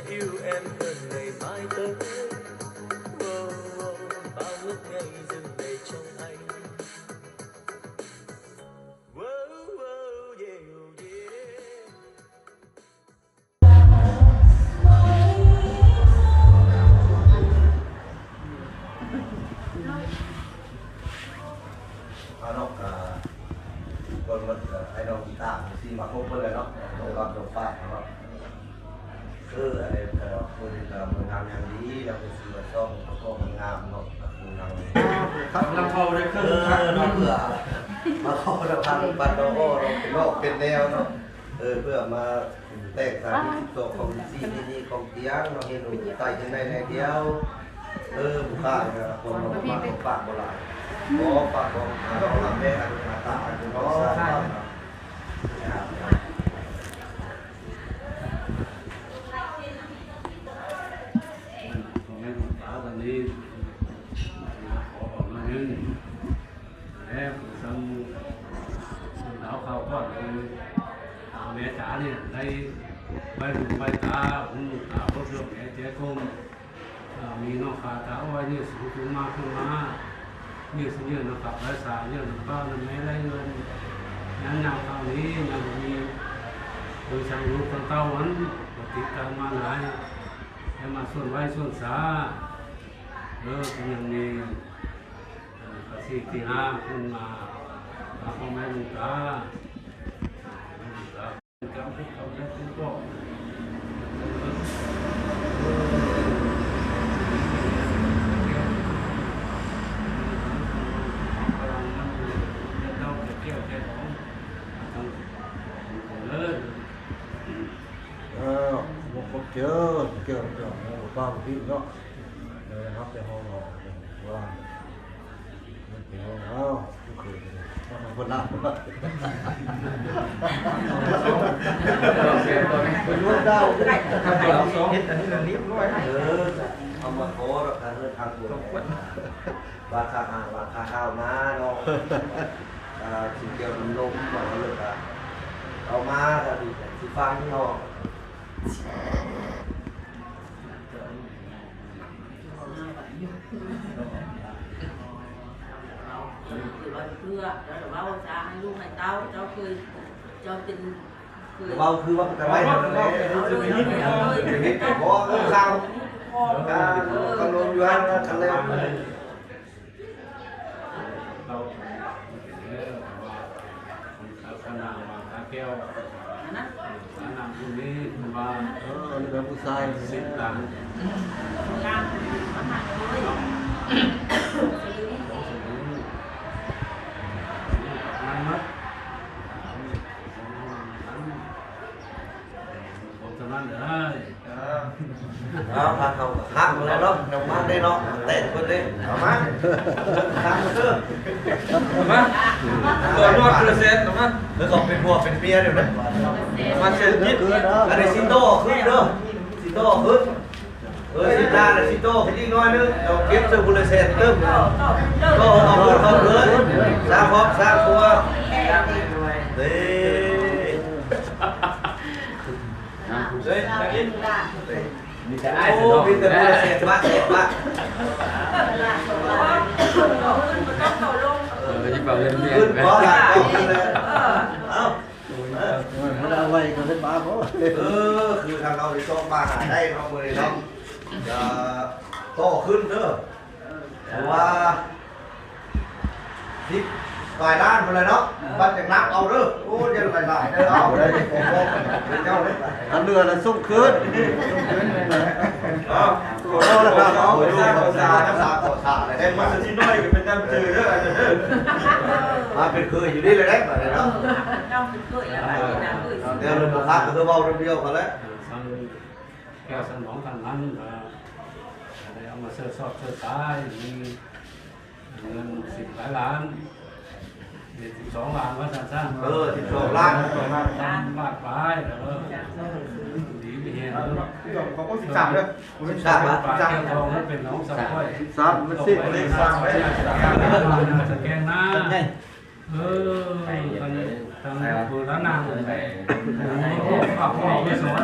Yêu em hơn ngày mai tơ. Wow, wow, bao ngất ngây dừng đầy trong anh. Wow, wow, yeah, yeah. ເອົາເນາະ ກະເບິ່ງເບິ່ງ ກະໃຫ້ນ້ອງກີຕາຊິມາຄົບເພິ່ນແຫຼະເນາະ ນ້ອງລຳນ້ອງຟ້າເນາະ. ຄືອັນນີ້ກະເພິ່ນກະເບິ່ງງາມຢ່າງດີ ແລ້ວເພິ່ນຊິມາຊອກປະກອບງາມເນາະ ກະຄືນຳ ນຳເຂົ້າໄດ້ເຄື່ອງ ເອີ ເນາະ ເພື່ອມາຂໍນຳທາງບັດດອກເນາະ ເປັນນອກເປັນແນວເນາະ. ເອີ ເພື່ອມາແຕ່ງສາທິດສິບສອງ ຂອງສິບສີ່ ທີ່ນີ້ຂອງຕຽງເນາະ ເຮັດໃຕ້ເປັນໄດ້ແນວດຽວ. ເອີ ຜູ້ຄ້າກໍຄົນມາປາກບໍ່ຫຼາຍ ຂໍປາກບໍ່ຫຼາຍ ເອົາແມ່ອັນຕາອັນເນາະ. ຂອງແມ່ນຕາອັນນີ້ ຂໍອອກມາເງິນ ແລ້ວສ່ຳລາວເຂົ້າກ່ອນ ຄືແມ່ຈານີ້ໄດ້ໄຫວ້ຫູໄຫວ້ຕາ ຫູຕາເພິ່ນແມ່ແຈກົມ ເອີ ມີນ້ອງຂາຕາອ້ອຍນີ້ສູງຂຶ້ນມາຂຶ້ນມາ ເຍືອສະເຍືອນຳກັບໄຫຼສາ ເຍືອນຳປ້ານຳແມ່ໄຫຼເຮືອນ ຍາມຍາມຄາວນີ້ຍັງບໍ່ມີ ໂດຍສັງລູກທັງເຕົ້າຫັ້ນ ບໍ່ຕິດກັນມາຫຼາຍ ແຕ່ມາສ່ວນໄຫວ້ສ່ວນສາ ເອີ ກໍຍັງມີ ເອີ ກະຊິທີ່ຫາຂຶ້ນມາ ມາຂອງແມ່ລຸງຕາ ແມ່ລຸງຕາ ກຳເຮັດກຳແລກເປັນກໍ ເອີ ບໍ່ຄົບເຈີ ເຈີ ເຈີ ເອີ ບໍ່ປາກບໍ່ຕິເນາະ ເອີ ຮັບແຕ່ຫ້ອງເຮົາວ່າ ມັນເປັນຂອງເຮົາ ຄືເຄີຍເນາະ ມັນບໍ່ລາວ ເປັນລວມດາວ ເຮັດອັນນີ້ລຽບຮ້ອຍ ເອີ ເອົາມາຂໍດອກ ທາງເຮືອນທາງຄົນ ວ່າຂ້າຫາ ວ່າຂ້າຫາວມາເນາະ ອ່າ ຊິກ່ຽວນຳນົມ ວ່າເລີກ ເອົາມາ ຖ້າດີ ຊິຟັງເນາະ. ເວົ້າເທື່ອ ເວົ້າເທື່ອ ເຈົ້າເວົ້າຊະ ໃຫ້ລູກໃຫ້ເຕົ້າ ເຈົ້າເຄີຍ ເຈົ້າເປັນ ເຄີຍ ເວົ້າຄືວ່າກະໄດ້ ເວົ້າເລີຍ ເວົ້າເລີຍ ເວົ້າເລີຍ ບໍ່ເອົາຂ່າວ ເອີ ກະລົງຢູ່ຫັ້ນ ກະແລ້ວ ເຮົາເປັນແລ້ວ ແຕ່ວ່າ ຂະໜາດວ່າຕາແກ້ວ ຂະໜາດຜູ້ນີ້ເພິ່ນວ່າ ເອີ ອັນນີ້ແບບຜູ້ຊາຍ ສິບຫຼັງ ງາມ ມັນມັກເລີຍ ຂອງສະຫຼູ ມັນມັກ ຂອງສະຫຼູເອີຍ. ເອົາ ພາເຂົ້າກໍຄັກແລ້ວເນາະ ນ້ຳມັນເດ້ເນາະ ແຕກເບິດເດ້ ເອົາມາ ຄັກເດີ ເອົາມາ ຕົວຍອດເປີເຊັນ ເອົາມາ ແລ້ວຕ້ອງເປັນຜົວເປັນເມຍເດ້ນະ ມາເຊັນຈິດ ອັນນີ້ຊິຕໍ່ຂຶ້ນເດີ ຊິຕໍ່ຂຶ້ນ ເອີ ຊິຕ່າ ຊິຕໍ່ຂຶ້ນອີກໜ້ອຍໜຶ່ງ ເອົາເກັບໃສ່ພຸ້ນລະແສນເຕີມ ຕໍ່ເອົາເງິນເຂົ້າເຮືອນ ສ້າງຄອບສ້າງຄົວ ເດ້. ເອີຍ ມີແຕ່ອ້າຍ ໂອ້ ມີແຕ່ຜູ້ລະແສນບາດ ແສນບາດ ເອີ ຊິເວົ້າເລື່ອງເມຍ ຂຶ້ນບໍ່ລະ ເອົາ ເອີ ມັນເອົາໄວ້ກໍເປັນບາບ ເອີ ຄືທາງເຮົາໄດ້ຊອກມາຫາໄດ້ເນາະ ມື້ນີ້ເນາະ ຈະຕໍ່ຂຶ້ນເດີ ເພາະວ່າ ສິບປາຍລ້ານພຸ້ນແຫຼະເນາະ ບັດຈັ່ງນັບເອົາເດີ ໂອ້ ຢ່າຫຼາຍໆເດີ ເອົາໄດ້ ເຈົ້າເດ້ ອັນເຫຼືອລະສົ່ງຄືນ ເອົາ ຂໍລາຄາເອົາ ຂໍລາຄາ ຂໍລາຄາ ຂໍລາຄາ ໄດ້ມາຊິນ້ອຍກໍເປັນນຳຈື່ເດີ ອັນເດີ ມາເປັນເຄີຍຢູ່ນີ້ແຫຼະເດ້ ບາດນີ້ເນາະ ເຈົ້າເປັນເຄີຍແລ້ວ ບາດນີ້ນະ ແຕ່ລະບໍ່ຄັກກໍຄືເວົ້ານຳດຽວກັນແຫຼະ ແກ້ວສະໜອງທາງນັ້ນ ເອີ ໄດ້ເອົາມາເຊີຊອບເຊີຊາຍ ມີເງິນສິບຫຼາຍລ້ານ ເປັນສິບສອງລ້ານວ່າຊັ້ນຊະ ເອີ ສິບສອງລ້ານ ສິບສອງລ້ານ ລ້ານປາຍ ເອີ ດີມີແຮງເນາະ ຂອງ ໂອ້ ສິບສາມເດີ ສິບສາມ ປາກແກ້ວທອງ ເປັນນ້ອງສາວຂ້ອຍ ສິບສາມ ມັນສິບ ເລກສາມ ສະແກງນາ ເອີ ທາງ ທາງໂບລານນາງ ເອີ ເອົາໄປສອນ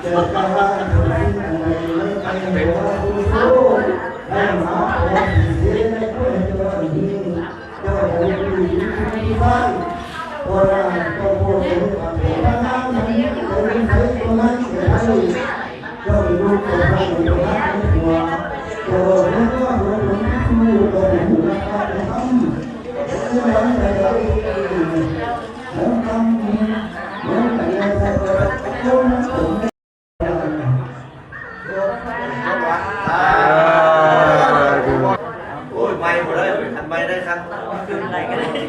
ແກ່ຊາວບ້ານທຸກສິ່ງອັນໃດໃນໃນຫົວທຸກໂຕ ໄດ້ມາຂໍສິນເດໃນຜູ້ໃດເຈົ້າອັນນີ້ ເຈົ້າໄດ້ຢູ່ດີມີສຸກ ເຈົ້າໜ້າເຈົ້າໂພດເຈົ້າເຮັດອັນໃດ ທາງງານນັ້ນໄດ້ເງິນໃຊ້ຕົວນັ້ນໄດ້ ເຈົ້າໄດ້ລູກເຈົ້າຊາຍໄດ້ຮັກໄດ້ຜົວ ເຈົ້າເວົ້າເລື່ອງວ່າຫົວຜົນທີ່ຮູ້ ເຈົ້າບໍ່ຮູ້ຫຼັກປະກັນທຳ ເຈົ້າໄດ້ໃດໃດ ແລ້ວນຳ ແລ້ວໃດໃດ ເຈົ້ານຳຜົນ ໂອ້ຍ ໄມບໍ່ໄດ້ ຄັນໄມໄດ້ຄັນ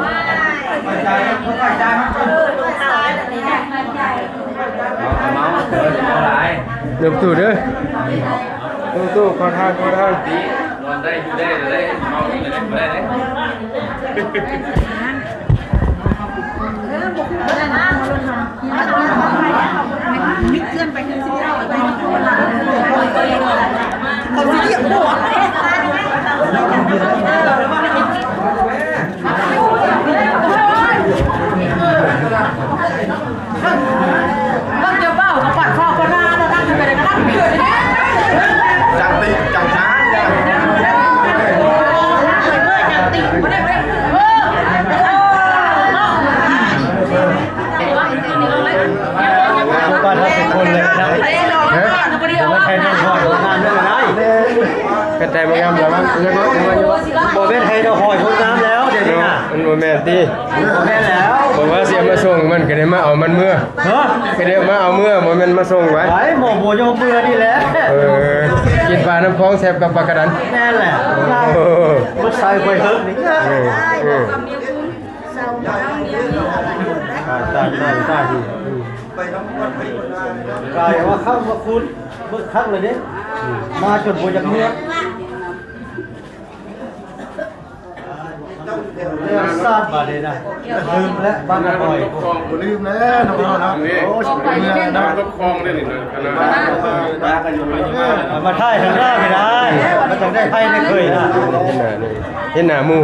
ວ່າ ເອົາ ເອົາ ເອົາຫຼາຍ ລົງຕູ້ເດີ ລົງຕູ້ ຂໍທາງ ຂໍທາງ ນອນໄດ້ ຢູ່ໄດ້ ໄດ້ ເມົານີ້ກໍໄດ້ ບໍ່ໄດ້ເດ້. ມິດເຄື່ອນໄປຄືຊິເອົາໄປ ເຂົາຊິລຽກບໍ່? ເບິ່ງເຈົ້າບ່າວກໍປາດຟ້າວປາດໜ້າແລ້ວນະ ຈັ່ງໃດກໍນັ່ງເກີດເດ້ ຈັງຕິ ຈັງຊານ ຈັງຕິ ບໍ່ໄດ້ ບໍ່ໄດ້ ເອີ ເອີ ເອີ. ທຸກບ້ານເຮົາທຸກຄົນເລີຍນະ ຮະ? ບໍ່ແມ່ນໄທດອກຫອຍຄົນງາມແລ້ວນະ ເປັນໄທບໍ່ງາມແລ້ວ ບໍ່ແມ່ນໄທດອກຫອຍຄົນງາມແລ້ວ ດຽວນີ້ນະ ມັນບໍ່ແມ່ນຕິ ບໍ່ແມ່ນແລ້ວ ບໍ່ວ່າຊິເອົາມາສົ່ງ ມັນກໍໄດ້ມາເອົາມັນເມືອ ຮະ? ກໍໄດ້ມາເອົາເມືອ ບໍ່ແມ່ນມາສົ່ງໄວ້ ໄວ້ ໝໍບໍ່ຍອມເມືອນີ້ແຫຼະ ເອີ ກິນປານ້ຳຄອງແຊບກັບປາກະດັນ ແມ່ນແຫຼະ ໂອ້ ບໍ່ໃສ່ໄວ້ເຖິງນີ້ ເອີ ເອີ. ຕາຍ ຕາຍ ຕາຍ ຕາຍ ກາຍວ່າຄຳວ່າຄຸນ ເບິກຄັກເລີຍເດ້ ມາຈົນບໍ່ຢາກເມືອ ແລ້ວຊາດບາດນີ້ນະ ລືມແລ້ວ ບ້ານນາອອຍ ບໍ່ລືມແລ້ວ ນ້ອງເຮົານະ ໂອ້ຍ ເມືອນະ ປະກອບຄອງເດ້ນີ້ນະ ມາຖ່າຍທາງໜ້າກໍໄດ້ ມັນຈັ່ງໄດ້ໄພໄດ້ເຄີຍນະ. ເຫັນໜ້າໝູ່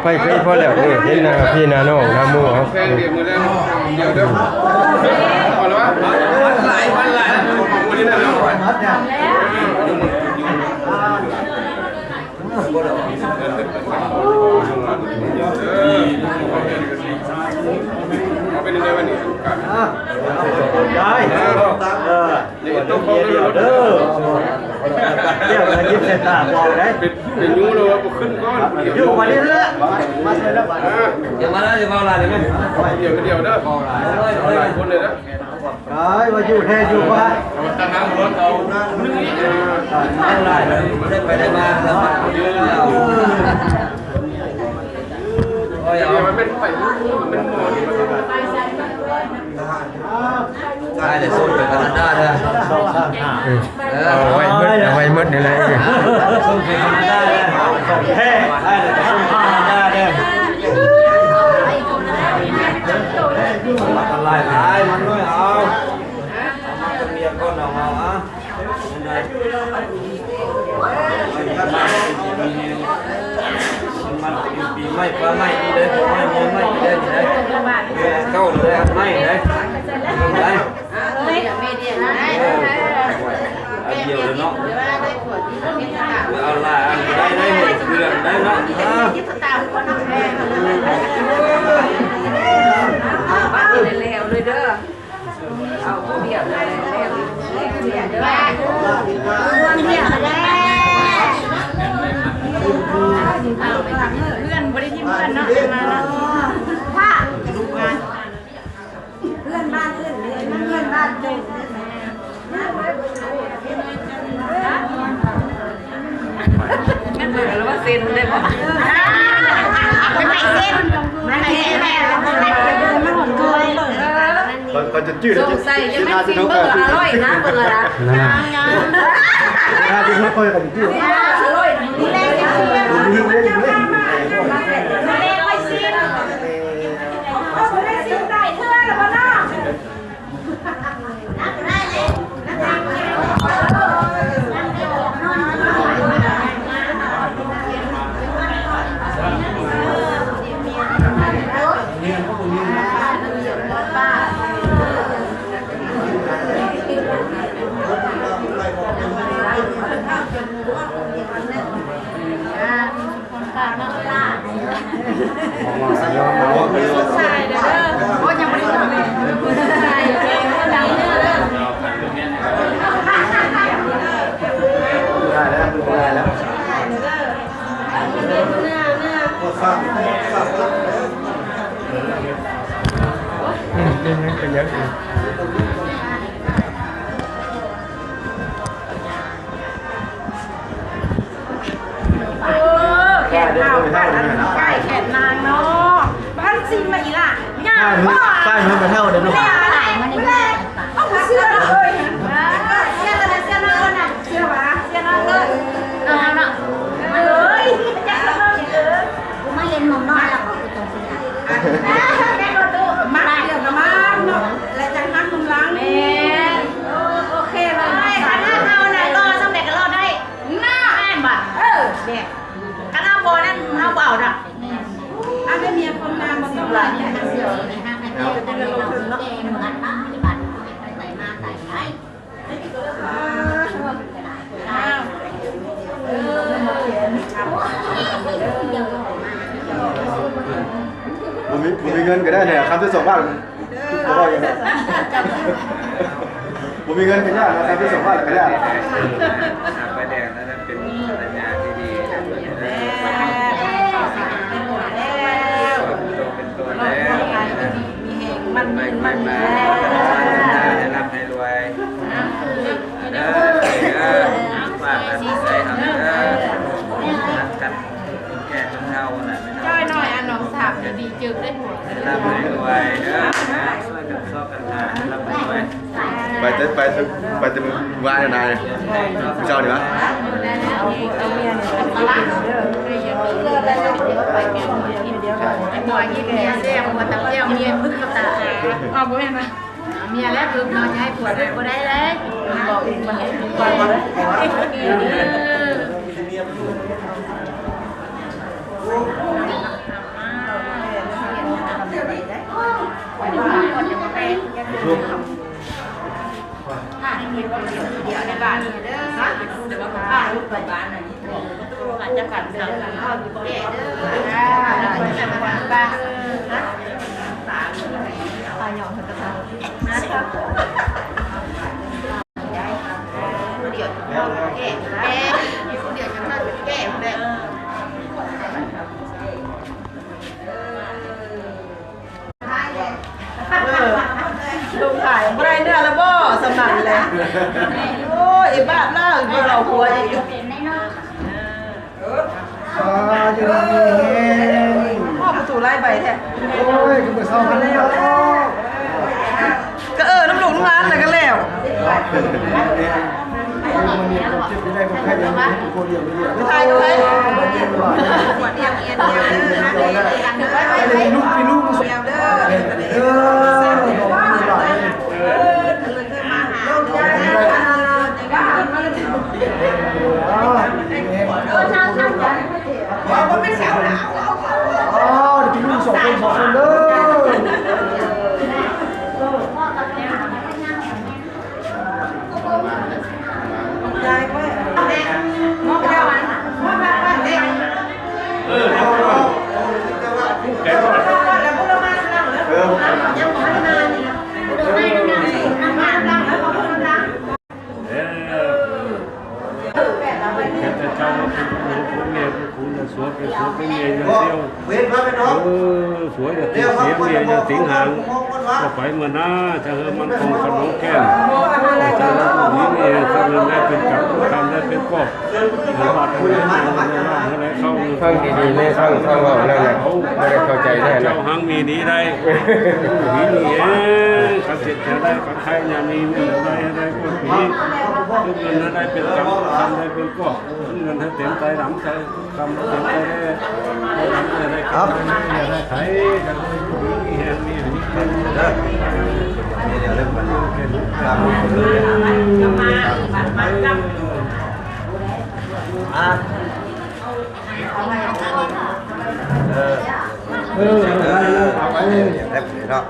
ໄປເຄີຍພໍແລ້ວ ເອີ ເຫັນໜ້າພີ່ໜ້ານ້ອງ ໜ້າໝູ່ເຮົາ ແພງເດ ມື້ແລງ ດຽວເດີ ພໍແລ້ວວະ ວັນຫຼາຍ ວັນຫຼາຍ ມື້ນີ້ນະ ເປັນຈັ່ງໃດວັນນີ້ ໄດ້ ເອີ. ຢ່າເຮັດຕົກເຂົາເດີ ດຽວລະຍິບໃສ່ຕາບໍ່ໄດ້ ເປັນ ເປັນຍູແລ້ວບໍ່ຂຶ້ນກ່ອນ ຢູ່ມານີ້ແຫຼະ ມາເລີຍລະ ອ່າ ຢ່າມາລະ ຢ່າເວົ້າຫຼາຍເດ້ ດຽວ ດຽວເດີ ເວົ້າຫຼາຍ ເວົ້າຫຼາຍຄົນເລີຍນະ ໄດ້ວ່າຢູ່ແທ້ຢູ່ວ່າ ເອົາຕານ້ຳລົດເອົາ ເວົ້າຫຼາຍເລີຍ ໄດ້ໄປໄດ້ມາແລ້ວ ໂອ້ຍ ເອົາ ມັນເປັນໄປ ມັນບໍ່ ໄດ້ແລ້ວ ສົ່ງໄປການາດາເດີ ເອີ ເອົາໄວ້ໝົດ ເອົາໄວ້ໝົດນີ້ແຫຼະ ສົ່ງໄປການາດາເດີ ຂອງແທ້ ໄດ້ແລ້ວ ສົ່ງໄປການາດາເດີ ອັນຕະລາຍຫຼາຍ ມັນນ້ອຍ ເອົາ ເອົາເມຍກ່ອນ ເອົາ ເອົາ ເອົາ. ມັນຢູ່ປີໃໝ່ ປາໃໝ່ນີ້ເດ້ ເອົາໃໝ່ ເອົາໃໝ່ນີ້ເດ້ ເອົາເກົ່າແລ້ວ ອັນໃໝ່ເດ້ ໄດ້ ເອີ ອັນດຽວເລີຍເນາະ ເອົາຫຼາຍອັນ ໄດ້ ໄດ້ ເລື່ອງໄດ້ເນາະ ເອີ ເອົາເອົາເອົາເອົາເອົາ ເອົາເອົາ ເພື່ອນບໍ່ໄດ້ຖິ້ມເພື່ອນເນາະ ມາເນາະ ເພື່ອນບ້ານອື່ນ ເພື່ອນບ້ານເຈົ້າ. ເງິນເບີກແລ້ວວ່າເຊັນໄດ້ບໍ່? ເອີ ໄປເຊັນ ໄປເຊັນແລ້ວ ມັນຫົນໂກຍ ເອີ ເຂົາ ເຂົາຈະຈື່ ສົງໄສຈະແມ່ນຊິເບີກຫ້າຮ້ອຍນະ ເບິ່ງລະນະ ນະ ນະ ຫ້າຮ້ອຍ ນີ້ແຫຼະ ນີ້ແຫຼະ ນີ້ແຫຼະ ເຂົາບໍ່ໄດ້ຊິມໄດ້ເທື່ອລະບໍ່ເນາະ? ເອີ ແຂກເຮົາ ແຂກນາງເນາະ. ມາອີ່ຫຼ້າ ຍ່າງ ໃຊ້ເງິນໄປເທົ່າໃດລູກ ເອົາເຊື່ອເລີຍ ເຊື່ອເລີຍ ເຊື່ອນ້ອງເລີຍ ເຊື່ອຫວາ ເຊື່ອນ້ອງເລີຍ ເອົາເນາະ ເອີຍ ມາເຫັນໝ່ອງນ້ອຍແລ້ວກໍຄືຕົງເຊື່ອ ມາດຽວກໍມາເນາະ ແລະຈັ່ງຮັກນຳຫຼັງ ແມ່ນ ໂອເຄເລີຍ ຄັນເຮົານັ້ນລໍສ່ຳໃດກໍລໍໄດ້ ນະ ແມ່ນບໍ່ ເອີ ແມ່ນ ຄັນເຮົາບໍ່ນັ້ນເຮົາບໍ່ເອົາດອກ ອັນນີ້ເມຍຄົນງາມບໍ່ຕ້ອງຫຼາຍໃຈ ບໍ່ມີ ບໍ່ມີເງິນກໍໄດ້ແຫຼະ ຄຳທີ່ສອງບາດ ບໍ່ເວົ້າຫຍັງ ບໍ່ມີເງິນກໍຍາກນະ ຄັນໄປສົ່ງບ້ານກໍຍາກ ໄຟແດງນັ້ນເປັນພັນລະຍາທີ່ດີ ເປັນໂຕເປັນຕົນແລ້ວ ມີແຮງ ມັນມີ ມັນມີ ໃຫ້ຮ່ຳໃຫ້ລວຍ ເດີ ເດີ ຝາກກັນໃສ່ເຮົາເດີ ຮັກກັນ ແກ່ຈົນເຖົ້ານະ ຈ້ອຍນ້ອຍອັນໜອງສາມນີ້ດີເຈີບໄດ້ຫົວ ໃຫ້ຮ່ຳໃຫ້ລວຍເດີ ຊ່ວຍກັນຊອກກັນຫາ ໃຫ້ຮ່ຳໃຫ້ລວຍ ໄປແຕ່ ໄປແຕ່ ໄປແຕ່ມື້ວານນະ ມື້ເຊົ້ານີ້ຫວາ ເອົາເມຍນີ້ໄປກິນເດີ ໄອ້ບົວຍິບເມຍແຊບ ບົວຕຳແຈ່ວເມຍພຶກນ້ຳຕາ ເອົາບໍ່ແມ່ນນະ ເມຍແລ້ວປຶກເນາະ ຈະໃຫ້ຜົວໄດ້ບໍ່ໄດ້ເລີຍ ບອກອີກ ບອກອີກ ເອີ ເອີ ລູກຂາຍບໍ່ໄດ້ເນື້ອລະບໍ່ ສ່ຳນັ້ນແຫຼະ ໂອ້ຍ ບາບລາວ ບໍ່ເອົາຜົວອີກ ອ່າ ຢູ່ດີມີແຮງ ຮອດປະຕູຫຼາຍໃບແທ້ ໂອ້ຍ ກໍບໍ່ເຊົາກັນແລ້ວ ກໍເອີນຳລູກນຳຫຼານແລ້ວກໍແລ້ວ ໄປ ໄປ ໄປ ເອີ ອໍ ໄດ້ກິນລູກສອງຄົນ ສອງຄົນເດີ ເອີ ເອີ ເຈົ້າເປັນຜູ້ຜູ້ເມຍຜູ້ຄູນະ ສວຍເປັນຜົວເປັນເມຍຢ່າງດຽວ ເອີ ສວຍຢ່າຕິງເສຍ ເມຍຢ່າຕິງຫາງ ຕໍ່ໄປເມື່ອໜ້າ ຈະເຮີມັນຄົງຂະໜອງແກ້ນ ຈະເລີນດີມີແຮງ ເງິນໄດ້ເປັນກຳ ຄຳໄດ້ເປັນກອບ ໃຫ້ບາດຜູ້ໃດມາໃຫ້ໄດ້ເຂົ້າ ຟັງດີໆ ແມ່ ຟັງ ຟັງເວົ້ານັ້ນນະ ບໍ່ໄດ້ເຂົ້າໃຈແທ້ນະ ເຈົ້າຮັ່ງມີດີໄດ້ ມີດີມີແຮງ ຄັນເຈັບຈະໄດ້ ໃຄຢາມີ ມີແນວໃດໃຫ້ໄດ້ກວ່າປີ ເງິນໃຫ້ໄດ້ເປັນກຳ ຄຳໃຫ້ເປັນກອບ ເງິນໃຫ້ເຕັມໃຈ ດຳໃຈ ຄຳໃຫ້ເຕັມໃຈ ໄດ້ດຳໃຈ ໄດ້ຄຳໃຫ້ໄດ້ໄຂ ມີແຮງ ມີແຮງ ມີແຮງ ເດີ ດຽວເລີ່ມກັນ ເອີ ເອີ ເອົາໄປເນາະ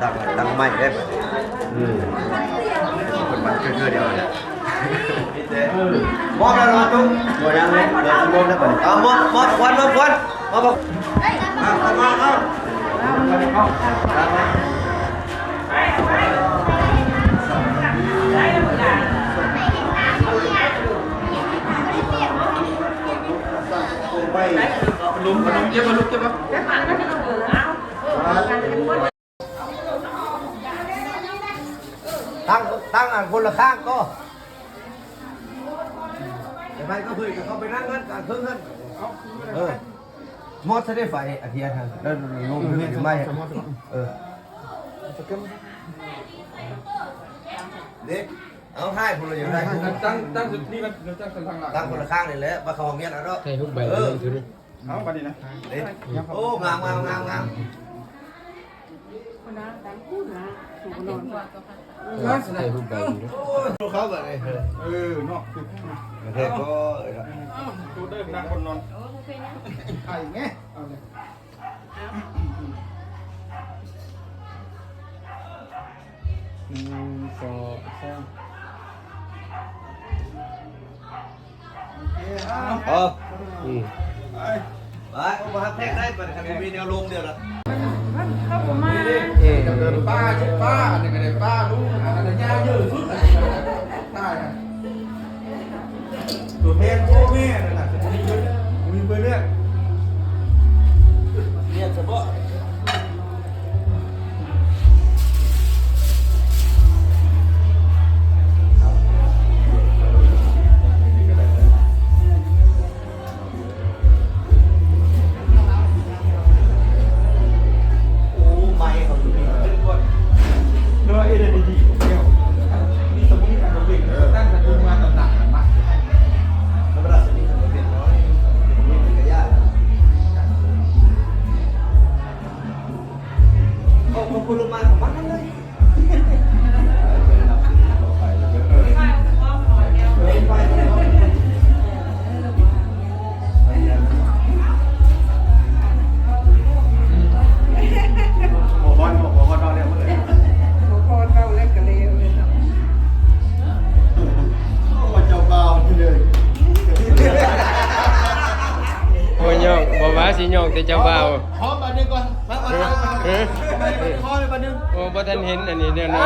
ຕັ້ງ ຕັ້ງໄມ້ເດ້ ອືມ ເພິ່ນມາເທື່ອດຽວ ເອີ ມອບແລ້ວເນາະ ຈຸ ບໍ່ຍັງເລີຍ ເອີ ມອບແລ້ວບັດນີ້ ເອົາ ມອບ ມອບ ຄວັນ ມອບ ຄວັນ ມອບ ມາ ມາ ມາ ລົມ ລົມ ເກັບມາ ລູກ ເກັບມາ ເກັບມາ ເອົາ ຕັ້ງ ຕັ້ງອັນຄົນລະຂ້າງກໍ ໄປ ໄປກໍຄື ເຂົ້າໄປນັ່ງເຮືອນກາງເຄິ່ງຫັ້ນ ເອີ. ມອດຊະໄດ້ໄຟອາທຽນຫັ້ນ ແລ້ວລົງຂຶ້ນໄມ້ ເອີ ເດ້ ເອົາ ຖ່າຍພຸ້ນລະ ຢາກຖ່າຍ ຕັ້ງ ຕັ້ງຈຸດນີ້ມັນ ຕັ້ງຂ້າງຫຼັງ ຕັ້ງຄົນລະຂ້າງນີ້ແຫຼະ ມາເຂົ້າຫ້ອງຮຽນເອົາເນາະ ຖ່າຍຮູບໃບ ເອີ ເບິ່ງຊິດູ ເອົາ ບັດນີ້ນະ ເດ້ ໂອ້ ງາມໆໆໆ ຄົນນະ ຕັ້ງພຸ້ນນະ ສູງນອນ ເອີ ຖ່າຍຮູບໃບຢູ່ເດ້ ໂອ້ຍ ເຂົາບັດນີ້ ເອີ ເນາະ ເອີ ກໍ ເອີ ເອີ ໂຕເດີນນາງຄົນນອນ ໂອ້ ບໍ່ເປັນຫຍັງ ໄຂ່ແມ່ ເອົາເລີຍ ໜຶ່ງ ສອງ ສາມ ໂອເຄ ເອົາ ເອົາ ອືມ ໄປ ໄປ ບໍ່ຮັບແຂກໄດ້ ບັດຄັນມີແນວລົມເດີລະ ມັນ ມັນ ເຂົາບໍ່ມາ ເອີ ເດີນປ່າ ເຮັດປ່າ ອັນນີ້ກໍໄດ້ປ່າ ລຸງ ອັນນັ້ນຍາວເຍີະສຸດ ອັນນີ້ກໍໄດ້ ຕາຍ ຕົວແທນພໍ່ແມ່ນັ້ນນະ ມີເພິ່ນ ມີເພິ່ນເລືອກ ເລືອກສະເພາະ ໂອ້ ໄມເຂົາຢູ່ນີ້ເປັນຄົນ ເນາະ ເອັດດີດີຂອງແກ້ວ ມີສະມຸນໄພເປັນ ເອີ ຕັ້ງແຕ່ເພິ່ນມາຕຳໜັກນັ້ນມາ ທຳມະດາສະນິດເພິ່ນເປັນເນາະ ມີມັນກະຍາກ ເອົາຂອງເພິ່ນລົງມາຂອງມັນນັ້ນເລີຍ. ໂອ້ຍ ບໍ່ວ່າຊິຍ້ອງແຕ່ເຈົ້າບ່າວ. ຫອມບາດໜຶ່ງກ່ອນ ມາ ມາ ເອີ ມາ ເອີ ຫອມບາດໜຶ່ງ. ໂອ້ ບໍ່ທັນເຫັນອັນນີ້ແນວນັ້ນ.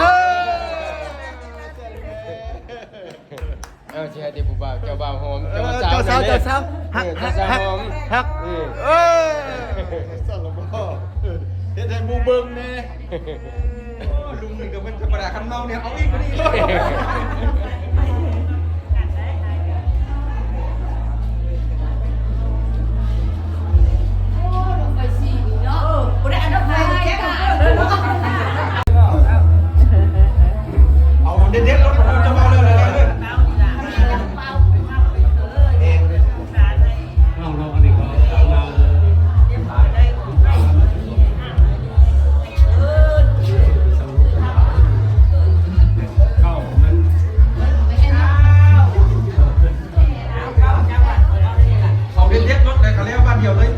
ເອີ ເອີ ຊິໃຫ້ແຕ່ຜູ້ບ່າວ ເຈົ້າບ່າວຫອມ ເອີ ເຈົ້າສາວ ເຈົ້າສາວ ເຈົ້າສາວ ເຈົ້າສາວ ເອີ ເຈົ້າສາວຫອມ ເອີ ເອີ ເອີ ເຮັດໃຫ້ໝູ່ເບິ່ງແດ່. ລຸງນີ້ກໍບໍ່ທຳມະດາ ຄັນເມົານີ້ເອົາອີກກວ່ານີ້. ເອົາເດັດໆ ລົດ ເອົາເຈົ້າເວົ້າເລີຍ ເອົາເລີຍ ເອົາເລີຍ. ເອົາເນາະ ອັນນີ້ກໍເອົາມາ ເຂົ້າມັນ ເອົາເດັດໆ ລົດ ແລ້ວກໍແລ້ວບາດດຽວເລີຍ.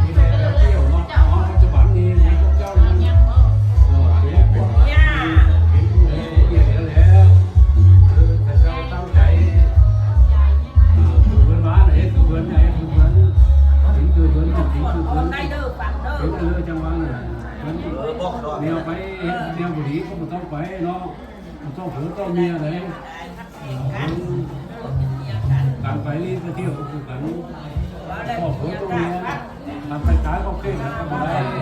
ນີ້ແຫຼະ ແລ້ວທ່ຽວເນາະ ເນາະ ປັດຈຸບັນນີ້ ພວກເຈົ້າ ເອີ ເປັນຜູ້ໃຫຍ່ແລ້ວ ເອີ ເຂົາເຈົ້າຕັ້ງໃຈ ເອີ ເພິ່ນວ່າ ເຮັດເພິ່ນໃຫຍ່ ເພິ່ນ ເປັນຄືເພິ່ນ ເປັນຄືເພິ່ນ ເປັນຄືເພິ່ນ ຈັ່ງວ່ານັ້ນ ເພິ່ນແນວໄປເຮັດແນວບໍ່ດີກໍບໍ່ຕ້ອງໄປເນາະ ບໍ່ຕ້ອງຜົວຕ້ອງເມຍໃດ. ການໄປນີ້ໄປທ່ຽວກໍຄືກັນ ຄອບຄົວຕົວເມຍ ການໄປຕາຍກໍເກັ່ງແລ້ວກໍບໍ່ໄດ້. ເອີ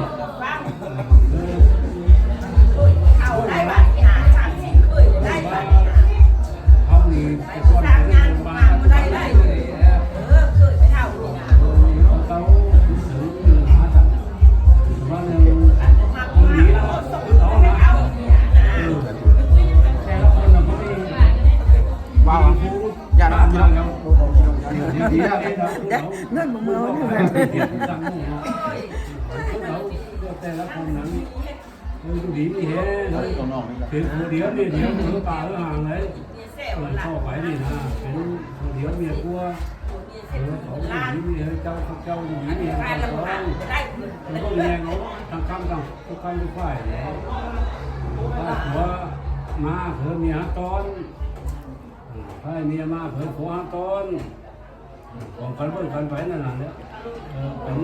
ເຮົານີ້ແຕ່ກ່ອນເປັນຄົນບ້ານ ເຮົາເຖິງຫາ ເອີ ແຕ່ລະຄົນນະ ບໍ່ມີ ວ້າວ ຢ່ານະ ພີ່ນ້ອງ ເດ້ ນັ້ນບໍ່ເມືອນີ້ແຫຼະ ແຕ່ລະຄົນນັ້ນ ເອີ ຢູ່ດີມີແຮງ ເປັນຜູ້ດຽວນີ້ດຽວ ເອີ ປ່າເອີ ຫ່າງເລີຍ ເອີ ເຂົ້າໄປນີ້ນະ ເປັນຜູ້ດຽວເມຍຄົວ ເອີ ເຂົາຢູ່ດີມີແຮງ ເຈົ້າ ເຈົ້າຢູ່ດີມີແຮງ ເຈົ້າຂອງ ເພິ່ນກໍແຍງເອົາທັງຄຳທັງ ທຸກຄຳທຸກຝ່າຍແຫຼະ ຖ້າຜົວມາ ເພິ່ນເມຍຫາຕ້ອນ ຖ້າເມຍມາ ເພິ່ນຜົວຫາຕ້ອນ ຂອງກັນເບິ່ງກັນໄປນັ້ນແຫຼະ ເອີ ເປັນ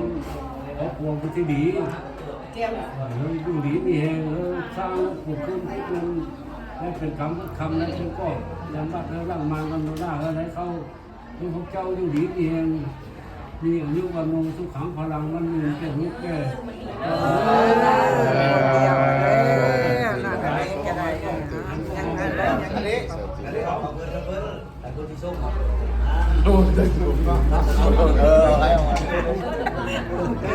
ຄອບຄົວທີ່ດີ ເອີ ຢູ່ດີມີແຮງ ເອີ ສ້າງຜູ້ຄົນທີ່ເປັນ ໃຫ້ເປັນກຳເປັນຄຳໃຫ້ເປັນກອບ ຍັງບັດເອີ ຫຼັງມານຳໜ້າເອີ ໃຫ້ເຂົາ ໃຫ້ພວກເຈົ້າຢູ່ດີມີແຮງ ມີອາຍຸວັນໂນສຸຂັງພະລັງ ມັນຍືນແກ່ລູກແກ່ ເອີ ດຽວເດ້ ນັ້ນແຫຼະ ກໍໄດ້ ຍັງນັ້ນແຫຼະ ອັນນີ້ ອັນນີ້ເອົາເພິ່ນ ເພິ່ນ ອັນຄົນທີ່ຊົງ ໂອ້ ໄດ້ຊົງເນາະ ເອີ ໃຫ້ອອກມາ